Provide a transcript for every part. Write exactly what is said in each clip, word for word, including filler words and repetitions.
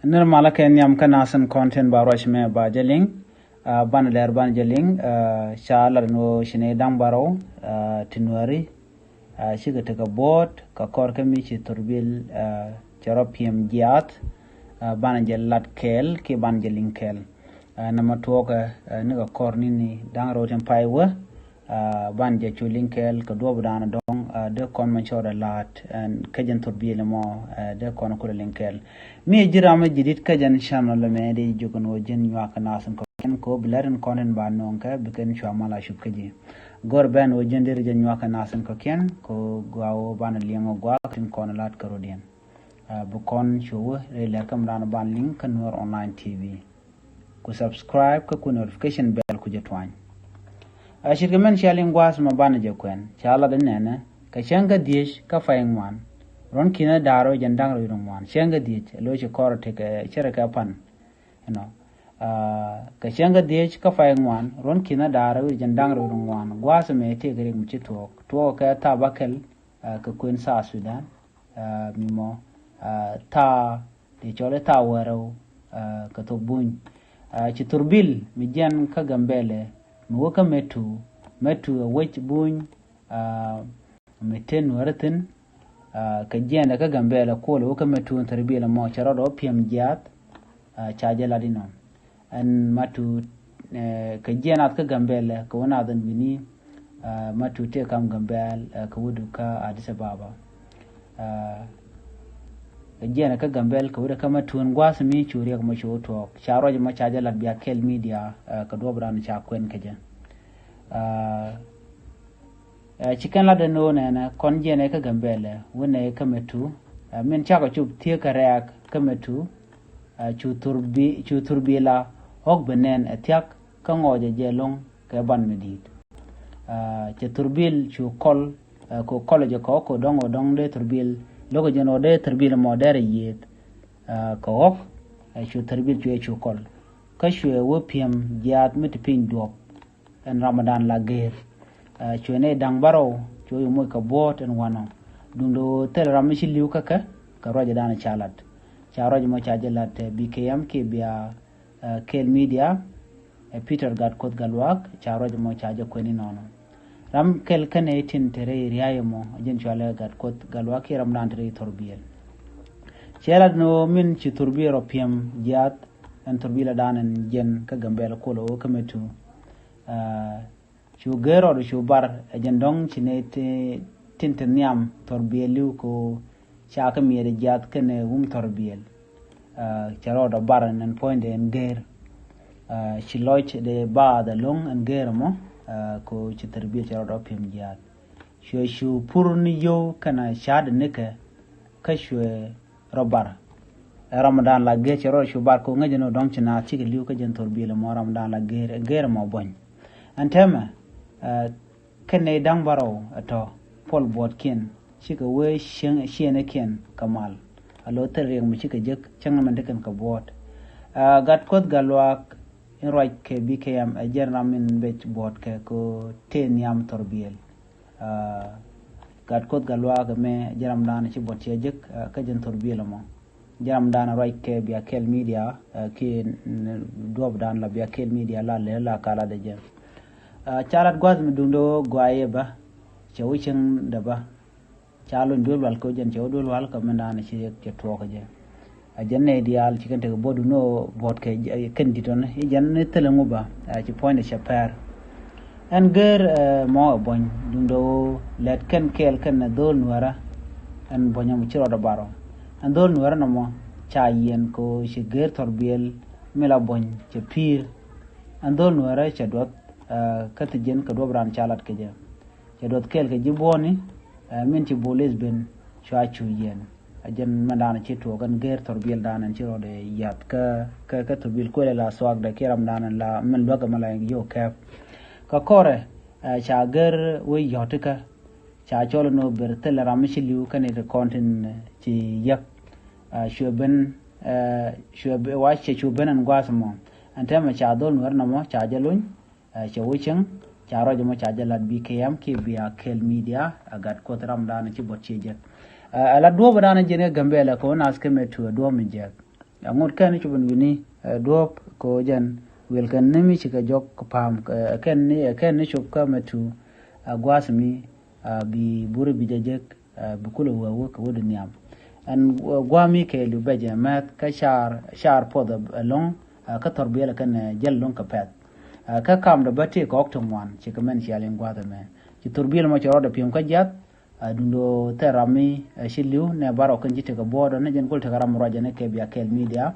Nir malä kɛ nhiam kä nasin kɔn tin ba ruac mɛ ba jɛ liŋ. Banɛ lɛr banɛ jɛ liŋ. Ca lat ni wä ci ni daŋ barɔw ti nuɛri. Cikɛ tekɛ buɔt kɛ kɔr kä mi ci thurbil. Cɛ rɔ piɛm jiath. Banɛ jɛ lat kɛɛl ki banɛ jɛ liŋ kɛɛl. Nɛ ma tuɔkɛ ni kɛ kɔr ni ni daŋ rɛw tin pay wä. Ban jɛ cu liŋ kɛɛl kɛ duɔp dan dɔŋ. Dee kɔn mɛ cɔɔdɛ laat kä jɛn thurbil mɔ. Dee kɔn kulɛ liŋ kɛɛl. Mi ɛ ji̱ ram mi ji̱ dit kä jɛn channel mɛ di jukɛ ni wä ji̱n nyuak kɛ nasin kɔkiɛn kɛ wä bi lɛr in kɔn in ba nɔŋ kɛ bi kɛn cua mal a cup kä ji̱. Gɔr bɛn wä ji̱n dir jɛ nyuak kɛ nasin kɔkiɛn kɛ wä gua wä ban liɛŋ wä gua kɛ tin kɔn laat kɛ rodiɛn. Bi kɔn cu wä rɛy lɛr kä mi dan ban liŋ kä Nuer Online T V. Ku subscribe kä ku notification bell ku jɛ tuany. A ce̱tkɛ mɛn cia liŋ gua̱a̱th ma banɛ jɛ kuɛn ca lat inɛnɛ kɛ cäŋ kä dhiec kä pay ŋuan. Ruɔ̱n ki̱n a da̱r wec jɛn da̱ŋ rɛw wi̱cdɛ ŋuan cäŋ kä dhiec a lo̱c ci kɔr tekɛ cärɛ kɛ pan. Inɔ kɛ cäŋ kä dhiec kä pay ŋuan ruɔ̱n ki̱n a da̱r wec jɛn da̱ŋ rɛw wi̱cdɛ ŋuan gua̱a̱th mɛ tëëk rik mi ci tuɔɔk tuɔɔk kɛ thaap a kɛl. Kɛ kuën South Sudan mi mɔ thaap Ti cɔl i̱ thaap wäl rɛw kɛ thok buny. Ci thurbil mi jiɛn kä Gambɛlɛ mi wä kä Mɛtu. Mɛtu ɛ wec buny mi te nuäri thi̱n. Kɛ jiɛn ɛ kä Gambɛlɛ kuɔl ɛ wä kä Mɛtu in thurbil ɛmɔ cɛ rɔɔdɛ wä piɛm jiaath. Ca jɛ lat inɔ. Ɛn Matu kɛ jiɛn nath kä Gambɛlɛ kɛ wä nath ɛn wi̱ni. Matu tëë kam Gambɛl kɛ wä duk kä Addis Ababa. Kɛ jiɛn kä Gambɛl kɛ wä duk kä Matu ɛn gua̱a̱th mi cu riɛk mɔ cu wä tuɔɔk ca ruac mɔ ca jɛ lat bia kɛl media. Kɛ duɔp ran ca kuɛn kɛ jɛ. Ci kɛn lat ɛn ɣöö nɛnɛ kɔn jiɛn kä Gambɛlɛ wä nɛ kä Matu. Min cakɔ cup thiek kɛ rɛɛk kä Matu. Cu thurbi cu thurbi la ɣɔ̱k bi nɛn ɛ thiak kä ŋɔɔcɛ jɛ lo̱ŋ kɛ ban mi di̱i̱t. Cɛ thurbil cu kɔl kɛ kɔl jɛ kɔk kɛ dɔ̱ŋ ɔ dɔ̱ŋ dee thurbil lo̱k jɛ nɔ dee thurbil mɔ dee rɛ yieth. Kɛ ɣɔ̱k cu thurbil cu ɛ cu kɔl kä cuɛ wä piɛm jiaath mi ti piny duɔp. Ɛn Ramadan la gër. Cuɛ nɛy da̱ŋ bärɔw cuɛ yɛ moc kɛ buɔ̱ɔ̱t ɛn wanɔ. Duundɛ ɣöö thilɛ ram mi ci li̱w kä kɛ kɛ ruacɛ dan ca lat. Ca ruac mɔ ca jɛ lat ɛ B K M kiɛ bia kɛl media. Ɛ Peter Gatkuoth Gatluak ca ruac mɔ ca jɛ kuɛn inɔnɔ. Ram kɛl kɛnɛ tin te rɛy ria̱a̱c mɔ jɛn cualɛ Gatkuoth Gatluak kiɛ ram dan te rɛy thurbil. Cɛ lat ni ɣöö min ci thurbil rɔ piɛm jiaath. Ɛn thurbil ɛ dan ɛn jiɛn kä Gambɛl kuɔl ɣöö kä Matu. Cu gër rɔɔd cu bar ɛ jɛn dɔ̱ŋ ci nɛ tin te nhiam thurbil li̱w ko ca kä miɛt jiath kɛnɛ wum thurbil. Cɛ rɔɔd ɔ bar ɛn puɔ̱nydɛ ɛn gër. Ci lɔc dee baath ɛlɔ̱ŋ ɛn gër ɛmɔ ko ci thurbil cɛ rɔɔd ɔ piɛm jiath. Cuɛ cu pur ni yio̱w kɛnɛ ca̱a̱t nikɛ kä cuɛ rɔ bar. Ɛ Ramadan la gër cɛ rɔ cu bar ko ŋäcɛ ni dɔ̱ŋ ci naath cikɛ li̱w kä jɛn thurbil ɛmɔ Ramadan la gër gër ɛmɔ buɔ̱ny. Ɛn tɛmɛ kɛn nɛy da̱ŋ bärɔw ɛ tɔ̱ puɔl buɔ̱tkiɛn cikɛ wee ciɛŋ ciɛɛnikiɛn kɛ mal. A lo̱ thil riɛk mi cikɛ jek cäŋ ɛmɛn ti kɛn kɛ buɔ̱ɔ̱t. Gatkuoth Gatluak in ruac kɛ B K M ɛ jɛn ram in bec buɔ̱ɔ̱t kɛ ko tëë nhiam thurbil. Gatkuoth Gatluak ɛmɛ jɛ ram dan ci buɔt ciɛ jek kä jɛn thurbil ɛmɔ. Jɛ ram dan ruac kɛ bia kɛl media ki duɔp dan la bia kɛl media la lɛ la kala dɛ jɛ. Ca lat gua̱th mi duŋdɛ ɣöö gɔaa yɛ bä cɛ wä cieŋ dɛ bä. Ca lony duel wal kɛ wä jɛn cɛ wä duel wal kɛ mɛn dan ci riɛk cɛ tuɔɔk kɛ jɛ. A jɛn nɛy diaal ci kɛn tekɛ buɔ̱t dun ɣöö buɔ̱t kɛ kɛn di̱t ɣän i̱ jɛn ni thilɛ ŋup a ci puɔ̱nydɛ cɛ pɛr. Ɛn gër mɔ ɛ buɔ̱ny duundɛ ɣöö lɛt kɛn kɛɛl kɛn ɛ dho̱l nuäärä. Ɛn buɔ̱ny ɛmɔ ci rɔɔdɛ bar ɔ ɛn dho̱l nuäärä nɔmɔ ca yiɛn kɛ ɣöö ci gër thurbil mi la buɔ̱ny cɛ pi̱i̱r. Ɛn dho̱l nuäärä cɛ duɔth kä thi jiɛn kɛ duɔ̱p raan ca lat kɛ jɛ. Cɛ duɔth kɛɛl kɛ ji̱ buɔ̱ɔ̱ni min ci bolis ben cua cu yiɛn. A jɛn mɛn daanɛ ci tuɔɔk ɛn gër thurbil daanɛ ci rɔɔdɛ yath kä kä kä thurbil kuëlɛ la thuakdɛ kiɛ ram daanɛ la min luäk ɛmɛ la yio̱w kɛɛp. Kä kɔrɛ ca gër wec yɔ̱tikä ca cɔl ɛn ɣöö ber thilɛ ram mi ci li̱w kä ni ti kɔn tin ci yäk. Cuɛ ben cuɛ wa cɛ cu ben ɛn gua̱a̱th ɛmɔ ɛn tɛmɛ ca dhol nuɛr nɔmɔ ca jɛ lony. Cɛ wä cieŋ ca ruac ɛmɔ ca jɛ lat B K M kiɛ bia kɛl media. A Gatkuoth ram daanɛ ci buɔt ciɛ jek. Ɛ la duɔ̱ɔ̱p daanɛ jiɛn kɛ Gambɛlɛ kɛ wä nath kɛ mɛ tuɛ duɔ̱ɔ̱p mi jek. Aŋot kɛn ni cop in wi̱ni duɔ̱ɔ̱p kɛ ɣöö jɛn wiɛl kɛn ni mi ci kɛ jɔk kɛ pa̱a̱m kɛn ni kɛn ni cop kä mɛ tu gua̱a̱th mi bi buri bi jɛ jek bi kulɛ wee wek kɛ wä di nhiam. Ɛn gua̱a̱mi kɛɛliw bɛ jɛ mɛth kä car car puɔth ɛlɔ̱ŋ kä thɔr biɛl kɛn jɛl lo̱ŋ kɛ pɛth. Kä kamdɛ bä tëë kɔɔk ti ŋuan ci kɛ mɛn cial in gua̱a̱th ɛmɛ ci thor biɛl mɔ cɛ rɔɔdɛ pi̱em kä jiath. Dundo thɛr ram mi ci li̱w nɛ bar ɔ kɛn ci tekɛ buɔɔdɔ ni jɛn kol tekɛ ram ruacɛ ni kɛ bia kɛɛl media.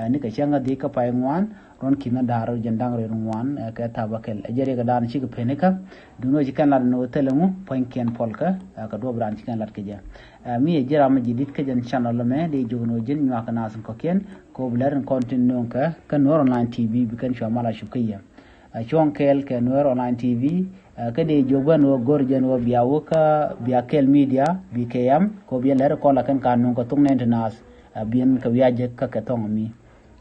Ni kɛ cäŋ kä dhiec kä pay ŋuan ruɔn ki̱n ni da̱r jɛn da̱ŋ rɛy ŋuan kɛ thaap a kɛl ɛ jɛ riɛk dan cikɛ peni kä. Dundo ci kɛn lat ni wä thɛlɛ ŋu puɔ̱ny kiɛn puɔl kä kɛ duɔp dan ci kɛn lat kɛ jɛ. Mi ɛ ji̱ ram mi ji̱ dit kä jɛn channel mɛ di jiök ni wä ji̱n nyuak kɛ nath kɔ̱kiɛn kɛ wä bi lɛr in kɔn tin nööŋ kɛ kä Nuer Online T V bi kɛn cua mal a cup kä yɛ. Cuɔ̱ŋ kɛɛl kɛ Nuer Online T V. Kä dee jiök bän wä go̱r jɛn wä bia wä kä bia kɛɛl media bi kɛ yam kɛ wä bia lɛr kɔn la kɛn ka nuŋ kɛ thok nɛn ti naath. Bien kɛ wiac jɛ kä kɛ thɔŋ mi.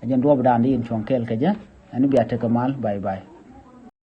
Jɛn duɔp dan di in cuɔ̱ŋ kɛɛl kɛ jɛ. Ɛn bia tekɛ mal, bye bye.